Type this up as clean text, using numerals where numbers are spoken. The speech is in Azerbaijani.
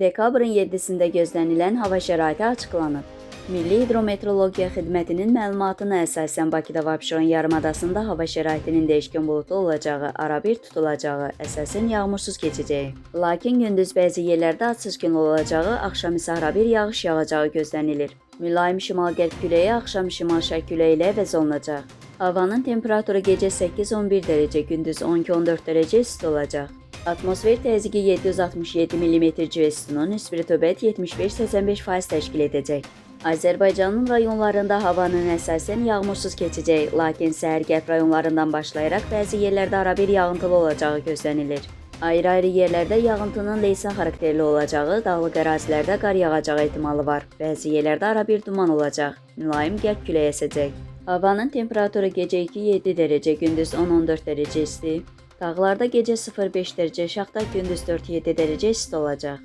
Dekabrın 7-sində gözlənilən hava şəraiti açıqlanıb. Milli Hidrometeorologiya Xidmətinin məlumatına əsasən Bakıda və Abşeron yarımadasında hava şəraitinin dəyişkən buludlu olacağı, arabir tutulacağı, əsasən yağmursuz keçəcəyi. Lakin gündüz bəzi yerlərdə az gün olacağı, axşam isə arabir yağış yağacağı gözlənilir. Mülayim şimal-qərb küləyi axşam şimal-şərq küləyi ilə əvəz olunacaq. Havanın temperaturu gecə 8-11 dərəcə, gündüz 12-14 dərəcə isti olacaq. Atmosfer təzyiqi 767 mm civə sütunun nisbi rütubət 75-85% təşkil edəcək. Azərbaycanın rayonlarında havanın əsasən yağmursuz keçəcəyi, lakin səhər qərb rayonlarından başlayaraq bəzi yerlərdə arabir yağıntılı olacağı gözlənilir. Ayrı-ayrı yerlərdə yağıntının leysan xarakterli olacağı, dağlıq ərazilərdə qar yağacağı ehtimalı var. Bəzi yerlərdə arabir duman olacaq. Mülayim qərb küləyi əsəcək. Havanın temperaturu gecə 2-7 dərəcə, gündüz 10-14 dərəcə isti. Dağlarda gecə 0-5 dərəcə, şaxta gündüz 4-7 dərəcə isti olacaq.